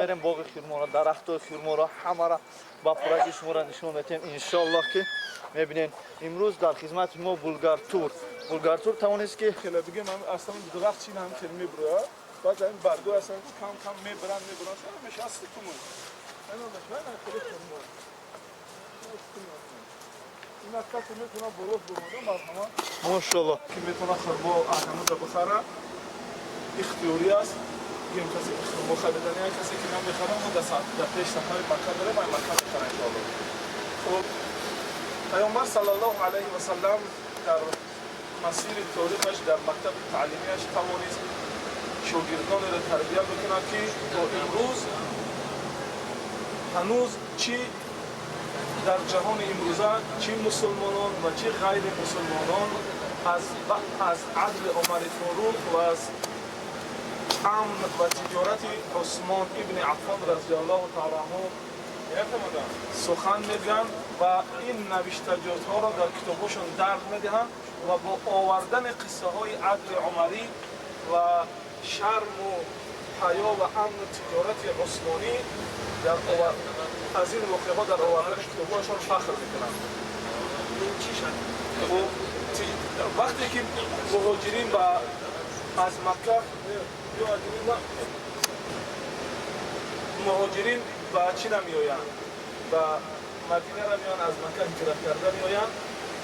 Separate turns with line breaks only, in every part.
Мерем боғи хурморо, дарахтои хурморо ҳамаро ба пурраги шуморо нишон медиҳем, иншоаллоҳ, ки мебинед. Имрӯз дар хизмати мо Булгартур. Булгартур тавонист, ки
Хеле бигем, аслан дарахт чин ҳам хеле мебурояд, баъд ин баргҳо ҳастанд, ки кам кам мебаранд, мебаранд, мешавад сутумон. Хеле хурмо. Ина касе метавонад боло бурода, марҳамат.
Мошалло.
Ки метавонад хурмо аз ҳамонҷо бихарад, ихтиёрӣ аст. Бигем, касе ки хурмо харидани, касе ки намехарад, мо дар пеш сафари Макка дорем, ай Макка мехарад, иншоалло. Хуб, Паёмбар саллаллоҳу алайҳи васаллам дар масири торихаш, дар мактаби таълимияш тавонист шогирдонеро тарбия бикунад, ки то имрӯз ҳанӯз чӣ дар ҷаҳони имрӯза, чӣ мусулмонон ва чӣ ғайри мусулмонон аз адли Умари Форуқ ва аз амн ва тиҷорати Усмон ибни Аффон разиаллоҳу таала анҳу сухан мегӯянд ва ин навиштаҷотҳоро дар китобҳошон дард медиҳанд ва бо овардани қиссаҳои адли умарӣ ва шарму ҳаё ва амну тиҷорати усмонӣ аз ин воқеаҳо дар овардани китобҳояшон фахр мекунанд. Хуб, вақте ки муҳоҷирин ба аз Макка, муҳоҷирин ба чӣ намеоянд, ба Мадинара меоянд, аз Макка ҳиҷрат карда меоянд,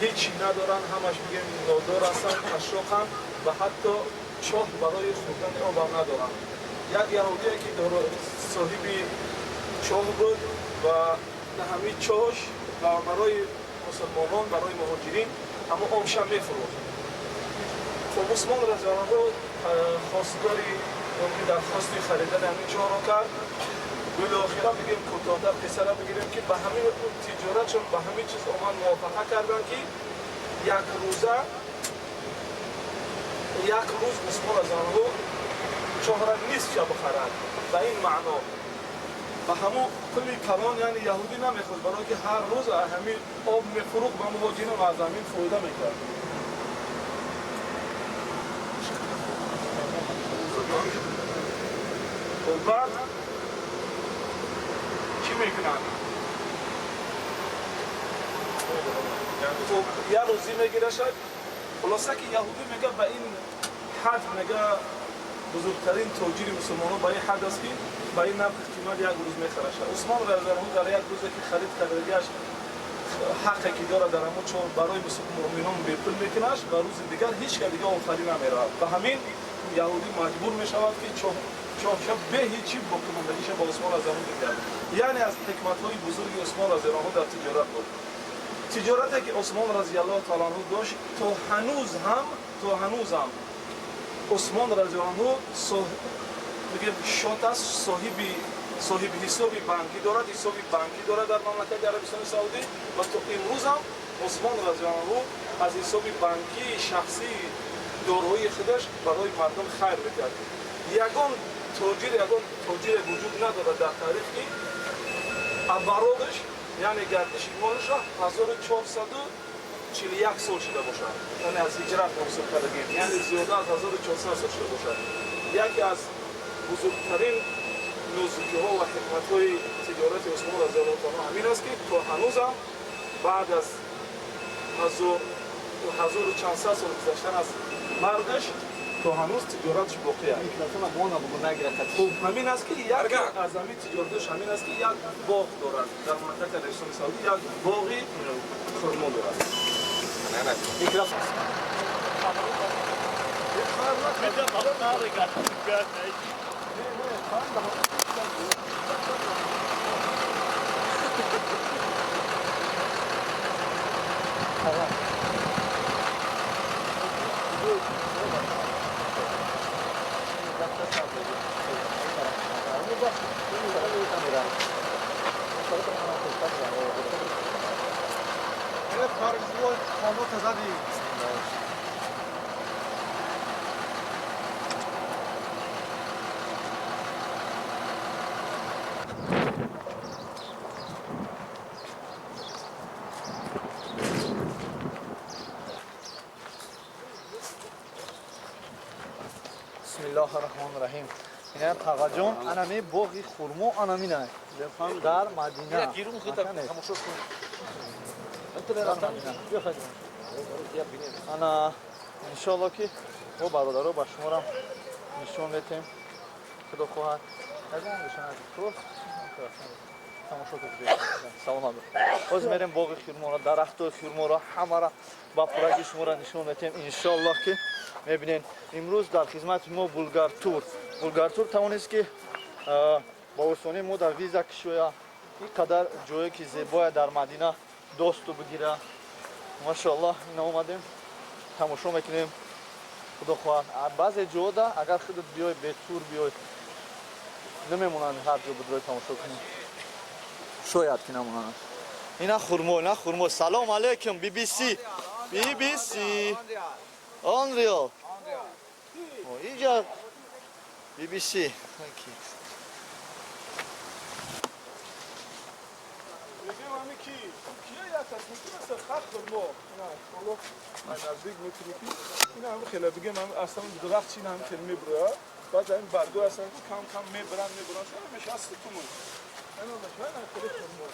ҳеҷ надоранд, ҳамаш бигем нодор ҳастанд, қашшоқанд ва ҳатто чоҳ барои хӯрдани обам надоранд. Як яҳудие, ки соҳиби чоҳ буд ва ҳамин чоҳш барои мусулмонон, барои муҳоҷирин ҳамо обша мефурӯхт. Хуб, Усмон разиаллоҳу хостгори, ки дархости харидани ҳамин чоҳро кард. Билохира, бигем, кӯтоҳтар қиссара бигирем, ки ба ҳамин тиҷоратшон, ба ҳамин чиз омад, мувофақа карданд, ки як рӯза, як рӯз Усмон разиаллоҳу чоҳра нисфша бихарад. Ба ин маъно, ба ҳамун пули калон, яъне яҳудӣ намехост, барое ки ҳар рӯз ҳамин об мефурӯхт ба муҳоҷирин ва аз ҳамин фоида мекард. Баъд чӣ мекунанд? Хуб, як рӯзӣ мегирашад. Хулоса, ки яҳудӣ мега, ба ин ҳад мега, бузургтарин тоҷири мусулмонон ба ин ҳад аст, ки ба ин нархи қимат як рӯз мехарашад. Усмон разиаллоҳу дар як рӯзе, ки харид кардагиаш, ҳаққе ки дорад дар ҳамон чоҳ, барои муъминон бепул мекунаш ва рӯзи дигар ҳеҷ ка дига офарӣ намеравад. Ба ҳамин яҳудӣ маҷбур мешавад, ки чоҳша бе ҳеҷ чӣ боқимондагиша ба Усмон разиаллоҳу бидиҳад. Яъне аз ҳикматҳои бузурги Усмон разиаллоҳу дар тиҷорат буд. Тиҷорате, ки Усмон разиаллоҳу таала анҳу дошт, то ҳанӯз ҳам Усмон разиаллоҳу мегӯем шот аст, соҳиби ҳисоби банкӣ дорад, ҳисоби банкӣ дорад дар мамлакати Арабистони Саудӣ. Ва то имрӯз ҳам Усмон разиаллоҳу аз ҳисоби банкии шахсии дороии худаш барои мардум хайр мекард. Ягон тоҷире вуҷуд надорад дар таърих, ки обороташ, яъне гардиши молаша 1441 сол шуда бошад, яъне аз ҳиҷрат ҳосил кардагем, яъне зиёда аз 1400 сол шуда бошад. Яке аз бузургтарин нозукиҳо ва ҳикматҳои тиҷорати Усмон разиаллоҳу таала ҳамин аст, ки то ҳанӯзам баъд аз ҳазору чандсад сол гузаштан аз маргаш, то ҳанӯз тиҷораташ боқӣ аст. Хуб, ҳамин аст, ки яке аз ҳамин тиҷораташ ҳамин аст, ки як боғ дорад дар мамлакати Арабистони Саудӣ, як боғи хурмо дорад.
Бисмиллоҳи раҳмони раҳим. Ина Тағаҷон, анами боғи хурмо, анамина дар Мадина. Ана иншоалло ки мо бародаро ба шуморам нишон метем. Худо хоҳад. Тамошо кунед. Саломат бошед. Боз мерем боғи хурморо, дарахтои хурморо ҳамаро ба пурраги шуморо нишон метем. Иншоаллоҳ ки мебинед. Имрӯз дар хизмати мо Булгартур. Булгартур тавонист ки ба осонӣ мо дар виза кишоя, ин қадар ҷое ки зебоя дар Мадина досту бигира. Машоаллоҳ, ина омадем, тамошо мекунем. Худо хоҳад. Баъзе ҷода агар худат биёй, бетур биёй, намемонанд ҳар ҷо будрои тамошо кунӣ. Шояд ки намонанд. Ина хурмо, ина хурмо. Салом алейкум, BBC. BBC. Онрио. Инҷа BBC.
میگم همین کی کیه یک از میتونه خط خرما نه حالا نزدیک میتونی که این هم خیلی بگم هم اصلا درخت چین هم خیلی میبره بعد این برگو اصلا کم کم میبرن میبرن شما میشه از تومون اینا میشه نه خیلی خرما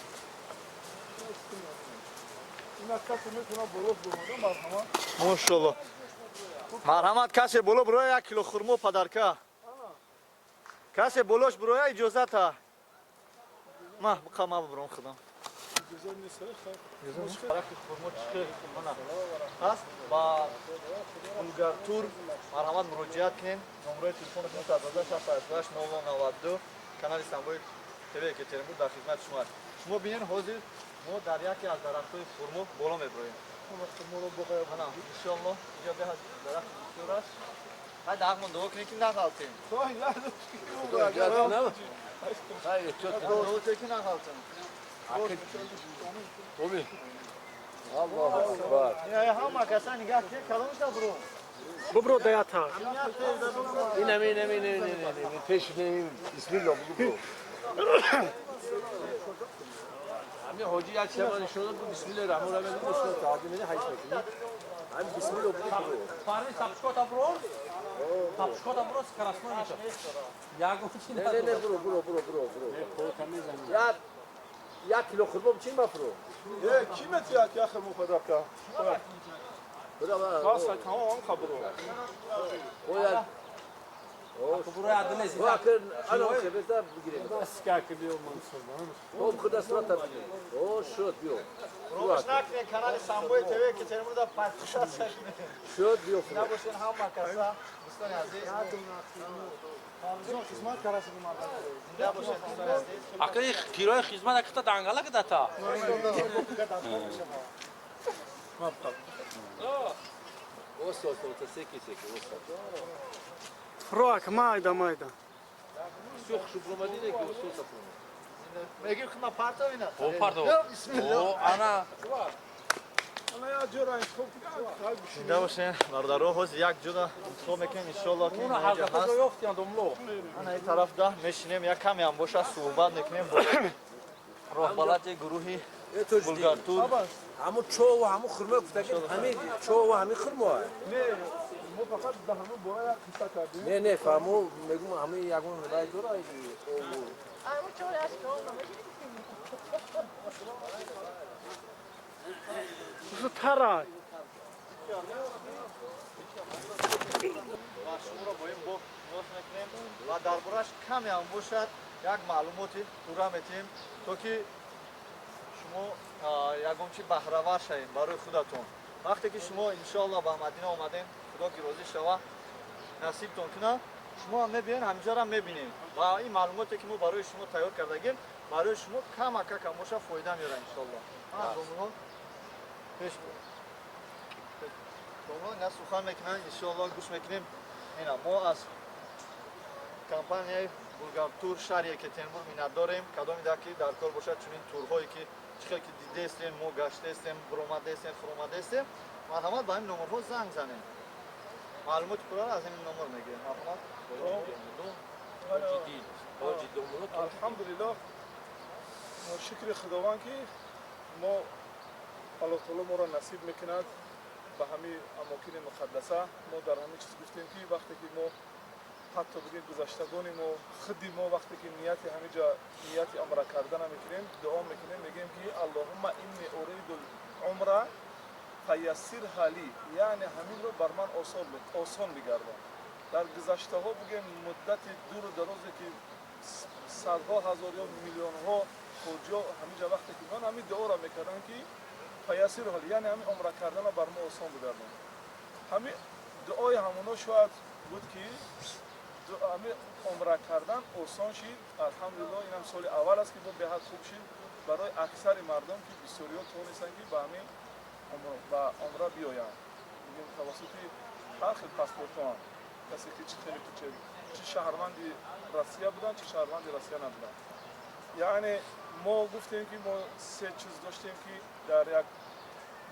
این از کسی میتونه بروز بمونه مرحمت
ماشاءالله марҳамат касе боло бироя як кило хурмо падарка касе болош бироя иҷозата ма ма бибиром худам дарахти хурмо чӣ ҳаст ба Булгартур марҳамат муроҷиат кунед. Номрои телефони 912 0092 канали Самбои ТВ Екатеринбург дар хизмати шумо аст. Шумо бинед, ҳозир мо дар яке аз дарахтҳои хурмо боло мебироем. Иншоаллоҳ инҷо беҳад дарахт бисёр аст. Ҳай даҳмон дуо кунед ки нағалтем. Дуо кунед ки нағалтем.
Аллоҳу акбар.
Ҳама каса нигаҳ кунед, каломша бро.
Бубро даята.
Ин ин ин ин ин пеш бисмиллоҳ бигу бро. ҳамин ҳоҷи як чиз ман нишон дод, бисмиллоҳи раҳмони раҳим устод таъдил меди ҳайс мекунӣ. Ҳамин бисмиллоҳ бигу бро.
Парни тапчкота бро. Тапчкота бро скоростной меша. Ягон чи
Не не не бро бро бро бро бро. Як кило хурмо чӣ мафро?
Э, ки метиҳад як хурмо падарка?
Худо
Бас тамом хабро.
Бояд
Бро адне зи.
Ва ана хебета бигирем.
Бас как биё Мансур.
Хоб худа сурата бигирем. О шуд биё.
Фаромӯш накунед канали Самбои ТВ Екатеринбург дар подписаться кунед.
Шуд биё.
Набошед ҳама каса дӯстони азиз.
Акаи кирои хизмат акта дангала кадата.
Оста оста оста секи секи оста.
Роак майда майда.
Всё хушбромадине ки оста оста.
Мегим ки ма партов ина.
О партов. О ана.
Ана як ҷоро интихоб кунед.
Зинда бошед бародаро, ҳозир як ҷода интихоб мекунем иншоаллоҳ ки
Уна ҳазрат ёфтиян домло.
Ана ин тарафда мешинем, як каме ҳам бошад суҳбат мекунем бо роҳбалади гурӯҳи Булгартур.
Ҳамун чов ва ҳамун хурмо гуфтаги ҳамин чов ва ҳамин хурмо.
Не, мо фақат да ҳамун бора як қисса кардем.
Не, не, фаҳмо мегум ҳамин ягон рай дора.
Тарай.
Ва шуморо бо ин боғ шинос мекунем ва дар бораш каме ҳам бошад як маълумоти пурра метиҳем, то ки шумо ягон чи баҳравар шавем барои худатон. Вақте ки шумо иншоаллоҳ ба Мадина омадем, худо ки розӣ шава, насибтон кунад, шумо ҳам мебиёен, ҳаминҷоро мебинем ва ин маълумоте ки мо барои шумо тайёр кардагем барои шумо камака кам боша фоида меорад иншоаллоҳ. Пеш домло ина сухан мекунанд, иншоаллоҳ гӯш мекунем. Ина мо аз компанияи Булгартур шаҳри Екатеринбург миннатдорем. Кадоме да ки дар кор бошад чунин турҳое ки чӣ хел ки дидаестем, мо гаштаестем, биромадаестем, хуромадаестем, марҳамат ба ҳамин номерҳо занг занем. Маълумоти пурраро аз ҳамин номер мегирем. Марҳамат.
Алҳамдулиллоҳ, шукри Худованд ки мо Аллоҳ таоло моро насиб мекунад ба ҳамин амокини муқаддаса. Мо дар ҳамин чиз гуфтем ки вақте ки мо Ҳатто бигем, гузаштагони мо, худи мо, вақте ки нияти ҳамиҷа, нияти умра кардана мекунем, дуо мекунем, мегӯем ки اللهم إني أريد العمرة فيسرها لي, яъне ҳаминро бар ман осон бигардон. Дар гузаштаҳо, бигем, муддати дуру дарозе ки садҳо ҳазор ё миллионҳо ҳоҷиё ҳамиҷа вақте ки меон, ҳамин дуоро мекарданд ки فيسرها لي, яъне ҳамин умра кардана бар мо осон бигардон. Ҳамин дуои ҳамоно шояд буд ки ҳамин умра кардан осон шид. Алҳамдулилло, инам соли аввал аст ки бо беҳад хуб шид барои аксари мардум, ки бисёриҳо тавонистанд ки ба ҳамин ба умра биёянд, мегӯем, тавассути ҳар хел паспортҳоам, касе ки чи хеле чи шаҳрванди Россия буданд, чи шаҳрванди Россия набуданд. Яъне мо гуфтем ки мо се чиз доштем, ки дар як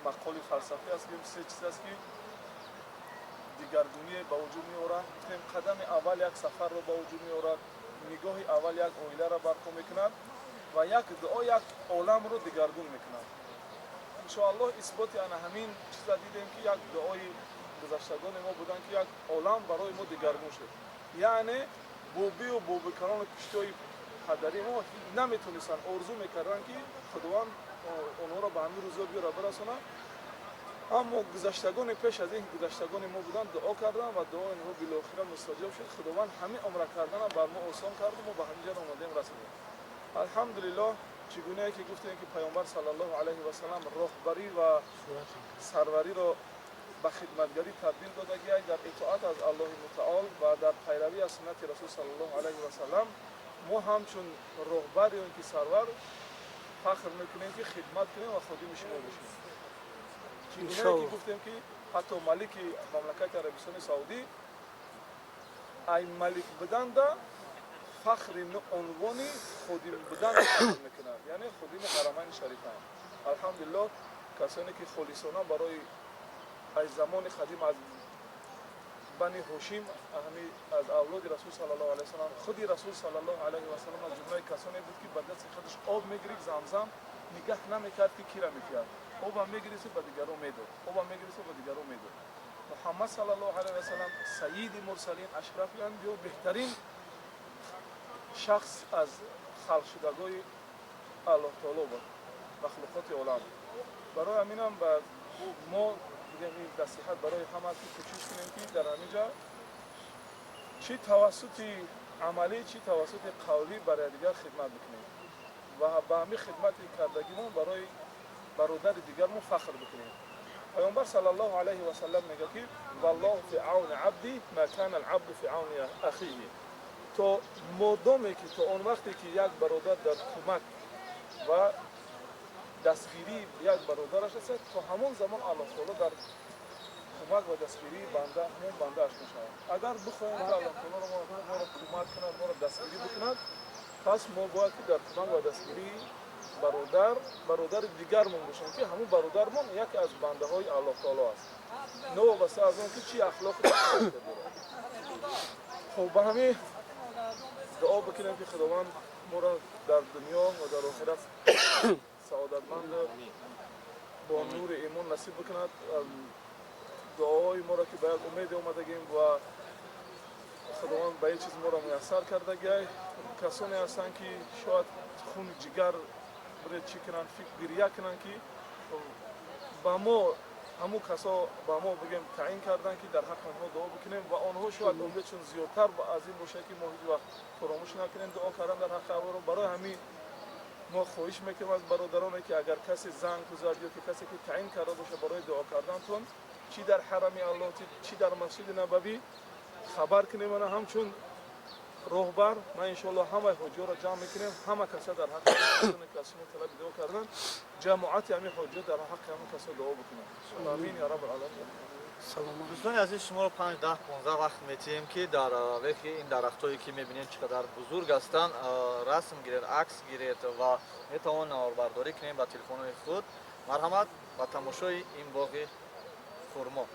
мақоли фалсафӣ аст, ки се чиз аст ки дигаргуние ба вуҷуд меоранд. Гуфтем, қадами аввал як сафарро ба вуҷуд меорад, нигоҳи аввал як оиларо барпо мекунад ва як дуо як оламро дигаргун мекунад. Иншоаллоҳ, исботи ана ҳамин чиза дидем, ки як дуои гузаштагони мо буданд, ки як олам барои мо дигаргун шуд. Яъне бобию бобикалону пуштиҳои падари мо наметонистанд, орзу мекарданд, ки Худованд онҳоро ба ҳамин рӯзо биёра бирасонад. Аммо гузаштагони пеш аз ин, гузаштагони мо буданд, дуо карданд ва дуои онҳо билохира мустаҷоб шуд. Худованд ҳамин умра кардана бар мо осон карду мо ба ҳамин ҷо омадем, расидем, алҳамдулиллоҳ. Чӣ гунае ки гуфтем, ки Паёмбар саллаллоҳу алайҳи васалам роҳбарӣ ва сарвариро ба хидматгарӣ табдил додагиай, дар итоат аз Аллоҳи мутаол ва дар пайравӣ аз суннати Расул саллаллоҳу алайҳи васалам, мо ҳамчун роҳбар ё ин ки сарвар фахр мекунем, ки хидмат кунем ва ходими шумо бошем. Чӣ гунае ки гуфтем, ки ҳатто малики мамлакати Арабистони Саудӣ ай малик буданда фахри унвони ходим будан мекунад, яъне ходими Ҳарамайни Шарифайн. Алҳамдулиллоҳ, касоне ки холисона барои аз замони қадим, аз Бани Ҳошим, ҳами аз авлоди Расул саллаллоҳу алайҳи васалам, худи Расул саллаллоҳу алайҳи васалам аз ҷумлаи касоне буд, ки ба дасти худаш об мегирифт замзам, нигаҳ намекард, ки кира мекард, обам мегирифту ба дигарон медод, обам мегирифту ба дигарон медод. Муҳаммад саллаллоҳу алайҳи васалам, сайиди мурсалин, ашрафи анбиё, беҳтарин шахс аз халқшудагои Аллоҳ таоло буд, махлуқоти олам. Барои ҳаминам ба мо бигем, ин насиҳат барои ҳама, ки кӯшиш кунем, ки дар ҳамин ҷа чӣ тавассути амалӣ, чӣ тавассути қавлӣ бар якдигар хидмат бикунем ва ба ҳамин хидмати кардагимон барои бародари дигармон фахр бикунем. Паёмбар саллаллоҳу алайҳи васалам мегӯяд, ки والله في عون عبده ما كان العبد في عون أخيه. То модоме ки, то он вақте ки як бародар дар кӯмак ва дастгирии як бародараш аст, то ҳамон замон Аллоҳ таоло дар кӯмак ва дастгирии банда, ҳамон бандааш мешавад. Агар бихоҳем, ки Аллоҳ таоло моро кӯмак кунад, моро дастгирӣ бикунад, пас мо бояд ки дар кӯмак ва дастгирии бародари дигармон бошем, ки ҳамон бародармон яке аз бандаҳои Аллоҳ таоло аст, новобаста аз он ки чӣ ахлоқу дорад. Хуб, ба ҳамин дуо бикунем, ки Худованд моро дар дунё ва дар охират саодатманд бо нури имон насиб бикунад. Дуоҳои моро, ки ба як умеде омадагим ва Худованд ба ин чиз моро муяссар кардагиай. Касоне ҳастанд, ки шояд хуни ҷигар бире чӣ кунанд, фикр гирья кунанд, ки ба мо ҳамун касо ба мо, бигем, таъин карданд, ки дар ҳаққи онҳо дуо бикунем ва онҳо шояд умедшон зиёдтар аз ин бошад, ки мо ҳеҷ вақт фаромӯш накунем дуо кардан дар ҳаққи авро. Барои ҳамин мо хоҳиш мекунем аз бародароне, ки агар касе занг гузад ё ки касе ки таъин карда бошад барои дуо кардантон, чӣ дар ҳарами Аллоҳ, чӣ дар Масҷиди Набавӣ, хабар кунем. Мана, ҳамчун роҳбар ман, иншоаллоҳ, ҳамаи ҳоҷиёро ҷамъ мекунем, ҳама каса дар ҳаққи ки аз шумо талаби дуо кардан, ҷамоати ҳамин ҳоҷиё дар ҳаққи ҳамин касо дуо бикунанд. Амин я раббал аламин.
Дӯстони азиз, шуморо 5, 10, 15 вақт метиҳем, ки дар вехи ин дарахтое, ки мебинед, чӣ қадар бузург ҳастанд, расм гиред, акс гиред ва метавон наворбардорӣ кунем ба телефонҳои худ. Марҳамат, ба тамошои ин боғи хурмо.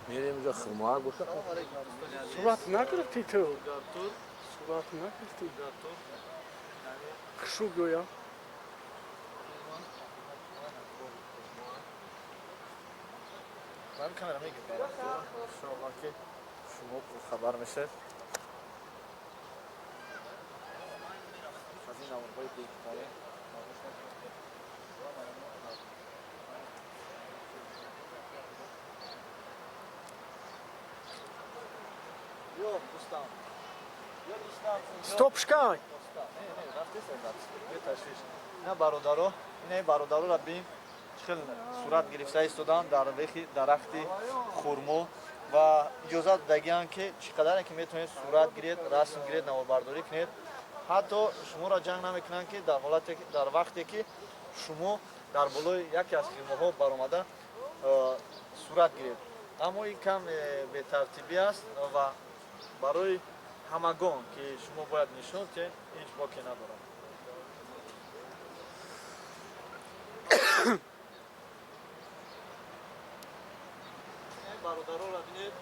Мерем инҷо хурмоак боша.
Сурат нагирифтӣ ту? Сурат нагирифтӣ? Хушу гӯя.
Ман камера мегирам. Иншоаллоҳ ки шумо хабар мешавед. Аз ин наворҳои беҳтарин. Ё дӯстам. Ё дӯстам.
Стоп шкай.
На бародаро, ина бародароро бин чӣ хел сурат гирифта истоданд дар вехи дарахти хурмо ва иҷозат додагианд ки чӣ қадаре ки метавонед сурат гиред, расм гиред, наворбардорӣ кунед. Ҳатто шуморо ҷанг намекунанд ки дар ҳолате дар вақте ки шумо дар болои яке аз хирмоҳо баромада сурат гиред. Аммо ин кам бетартибӣ аст ва барои ҳамагон ки шумо бояд нишон диҳед, ҳеҷ боке надорад. Бародаронро бинед,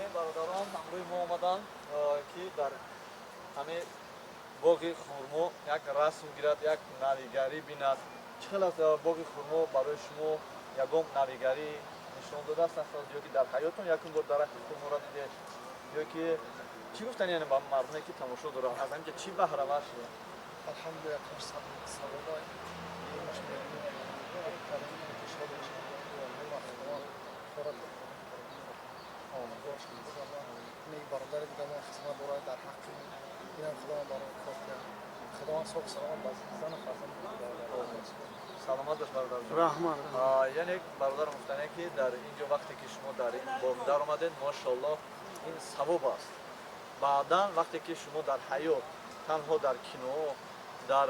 ин бародарон ҳамроҳи мо омаданд ки дар ҳамин боғи хурмо як расм гирад, як навигарӣ бинад. Чӣ хел аст боғи хурмо барои шумо? Ягон навигарӣ нишон додааст ё ки дар ҳаётон якум бор дарахти хурморо дидед, ё ки чӣ гуфтани яъне ба мардуме ки тамошо доранд, аз ҳаминҷа чӣ баҳравар шуда?
Алҳамдулилла, савоба бародари дигамо хизмат дорад дар ҳаққи инам худованд барои кор кард. Худованд соҳ саломат ба зану фарзанд.
Саломат бош бародар.
Раҳмат.
Яъне бародар гуфтане ки дар инҷо вақте ки шумо дар ин боғ даромадед, машоаллоҳ, ин савоб аст. Баъдан вақте ки шумо дар ҳаёт танҳо дар кино, дар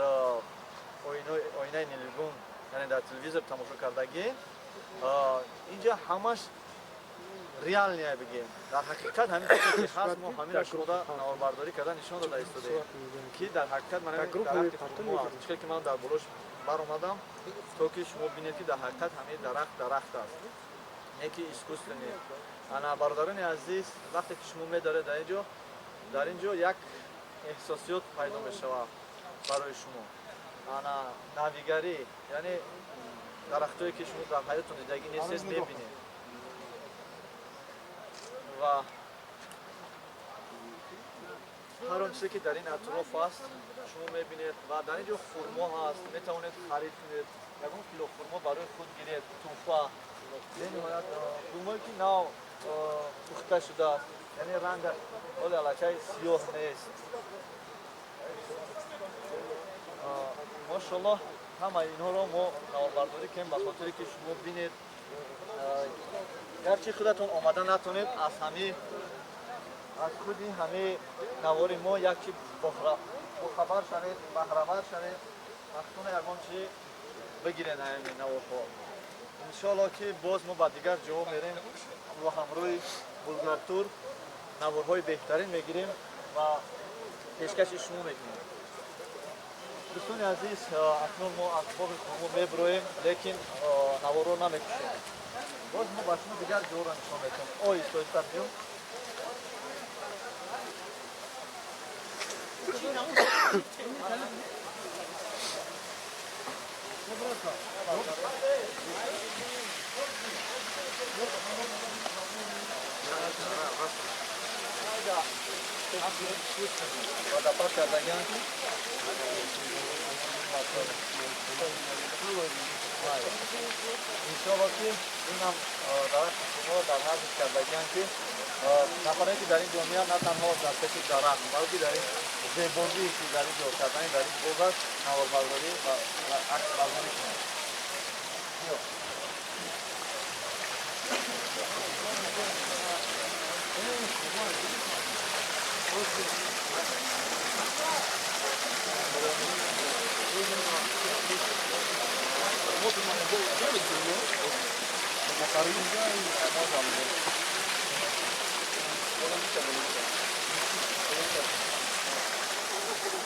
оинаи нилгун, яъне дар телевизор тамошо кардагӣ, инҷа ҳамаш реальная бигем. Дар ҳақиқат ҳамин чизе ки ҳаст, мо ҳаминро шумода наворбардорӣ карда нишон дода истодаем, ки дар ҳақиқат ман ҳамин дарахти хурмо аст. Чӣ хел ки ман дар болош баромадам, то ки шумо бинед ки дар ҳақиқат ҳамин дарахт дарахт аст, не ки искусственный. Ана бародарони азиз, вақте ки шумо медоред дар ин ҷо як эҳсосиёт пайдо мешавад барои шумо. Ана навигарӣ, яъне дарахтое ки шумо дар ҳаётон дидагӣ нестед, мебинед. Ва ҳар он чизе ки дар ин атроф аст шумо мебинед. Ва дар ин ҷо хурмо ҳаст, метавонед харид кунед, ягон кило хурмо барои худ гиред, тӯҳфа. Бениҳоят хурмое ки нав пухта шудааст, яъне рангаш ҳоле аллакай сиёҳ нест. Машоаллоҳ, ҳамаи инҳоро мо наворбардорӣ кунем ба хотире ки шумо бинед. Гарчи худатон омада натонед, аз худи ҳамаи навори мо як чи бохабар шавед, баҳравар шавед, вақтона ягон чи бигиред ҳамин наворҳо. Иншоаллоҳ ки боз мо ба дигар ҷоҳо мерем бо ҳамроҳи Булгартур, наворҳои беҳтарин мегирем ва пешкаши шумо мекунем. Дӯстони азиз, акнун мо аз боғи хурмо мебироем, лекин наворро намекушем. Боз мо ба шумо дигар ҷоҳоро нишон медиҳем. Оҳиста оҳиста биём. Водопад кардагиан. Иншоаллоҳ ки инам дарахти хурморо дар назд кардагиан ки нафаре ки дар ин ҷо меянд на танҳо дар пеши дарахт, балки дар ин зебогие ки дар ин ҷо кардани дар ин боғ аст наворбардорӣ ва аксбардорӣ кунанд.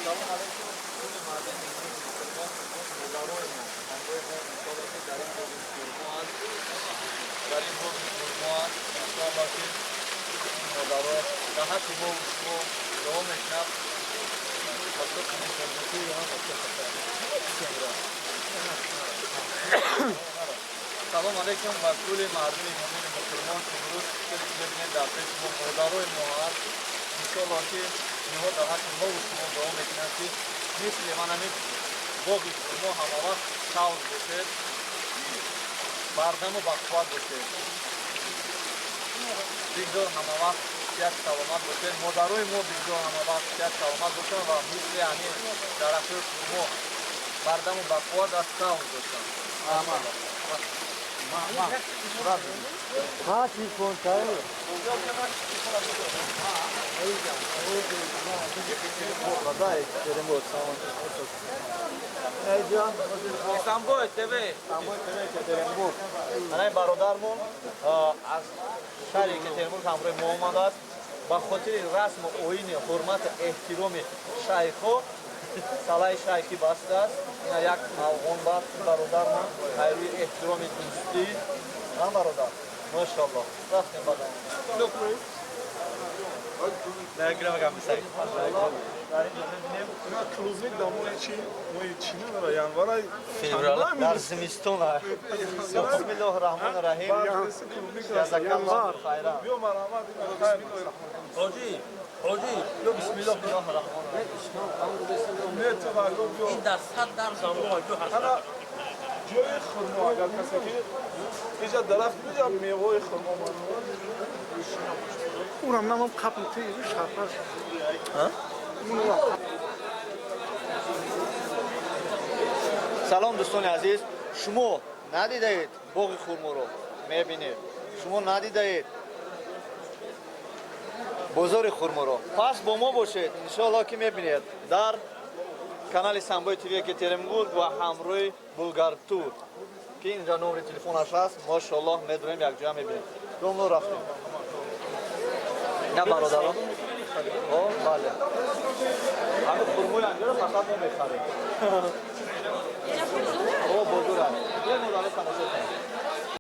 Салом алейкум кулли мардуми мусулмон, модарои мо, ҳамроҳи мо иншоаллоҳ ки дар ин боғи хурмо аст. Дар ин боғи хурмо аст. Иншоаллоҳ ки ин модаро дар ҳаққи мо шумо дуо мекунад. Салом алейкум ба кулли мардуми мӯмини мусулмон. Имрӯз мебинед дар пеши мо модарои мо ҳаст. Иншоаллоҳ ки инҳо дар ҳаққи мо шумо дуо мекунанд, ки мисли ман ҳамин боғи хурмо ҳамавақт сабз бошед, бардаму бақувват бошед, бигзор ҳамавақт сиҳат саломат бошед. Модарои мо бигзор ҳамавақт сиҳат саломат бошанд ва мисли ҳамин дарахтои хурмо бардаму бақувват ва сабз бошанд.
Самбой ТВ.
Самбой ТВ Екатеринбург. Ана бародармон аз шаҳри Екатеринбург ҳамроҳи мо омадааст. Ба хотири расму оини ҳурмату эҳтироми шайхҳо салаи шайхӣ бастааст. Ина як афғон баст бародармон ҳайрӯи эҳтироми дӯстӣ. На бародар, машоаллоҳ. Рафтем баъд. Дар инҷо мебинем
Клубник дар моҳи чи? Моҳи чи надора? Январа?
Феврал.
Дар зимистон. Бисмиллоҳи раҳмони раҳим. Ҷазакаллоҳу хайран.
Биё марҳамат.
Ҳоҷӣ, ҳоҷӣ, ё бисмиллоҳ.
Бисмиллоҳи раҳмони раҳим.
Не, ту варго биё.
Ин дар 100 дар замон ҳоҷӣ ҳаст.
Ана ҷои хурмо агар касе ки иҷа дарахт биҷа мевои хурмо
Урам намам қапл ти шарпаш.
Салом дӯстони азиз, шумо надидаед боғи хурморо, мебинед. Шумо надидаед бозори хурморо, пас бо мо бошед, иншоаллоҳ ки мебинед дар канали Самбои ТВ Екатеринбург ва ҳамроҳи Булгартур, ки инҷа номери телефонаш аст. Машоаллоҳ, медонем, якҷоя мебинем. Домло рафтем. На бародарон, о бале, ҳамин хурмои анҷоро фақат мо мехарем. О, бозор аст. Биё, модаро, тамошо кунем.